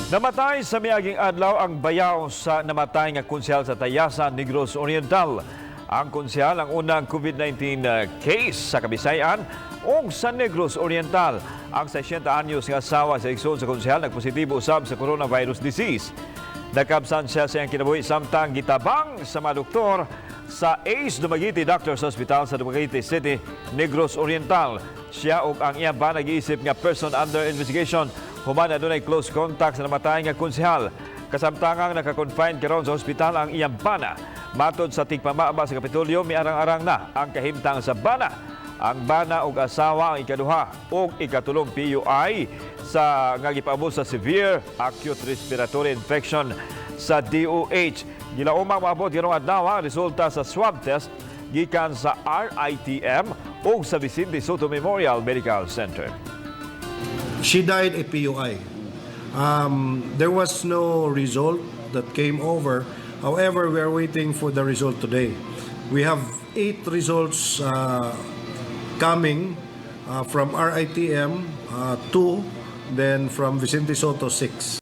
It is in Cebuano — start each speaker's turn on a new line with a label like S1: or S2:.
S1: Namatay sa miaging adlaw ang bayaw sa namatay nga konsehal sa Tayasan, Negros Oriental. Ang konsehal ang unang COVID-19 case sa Kabisayan ug sa Negros Oriental. Ang 60 anyos nga asawa sa igsoon sa konsehal nagpositibo usab sa coronavirus disease. Nakabsan siya sa iyang kinabuhi samtang gitabang sa mga doktor sa Ace Dumaguete Doctors Hospital sa Dumaguete City, Negros Oriental. Siya ug ang iyang bana giisip nga person under investigation human adunay close contact sa namatay nga konsehal. Kasamtangang naka-confine karon sa ospital ang iyang bana. Matod sa tigpamaba sa Kapitolyo, miarang-arang na ang kahimtang sa bana. Ang bana ug asawa ang ikaduha ug ikatulong PUI sa nga gipaabot sa severe acute respiratory infection sa DOH. Gilaumang maabot karong adlaw ang resulta sa swab test gikan sa RITM ug sa Vicente Sotto Memorial Medical Center.
S2: She died a PUI. There was no result that came over. However, we are waiting for the result today. We have eight results coming from RITM, two, then from Vicente Sotto, six.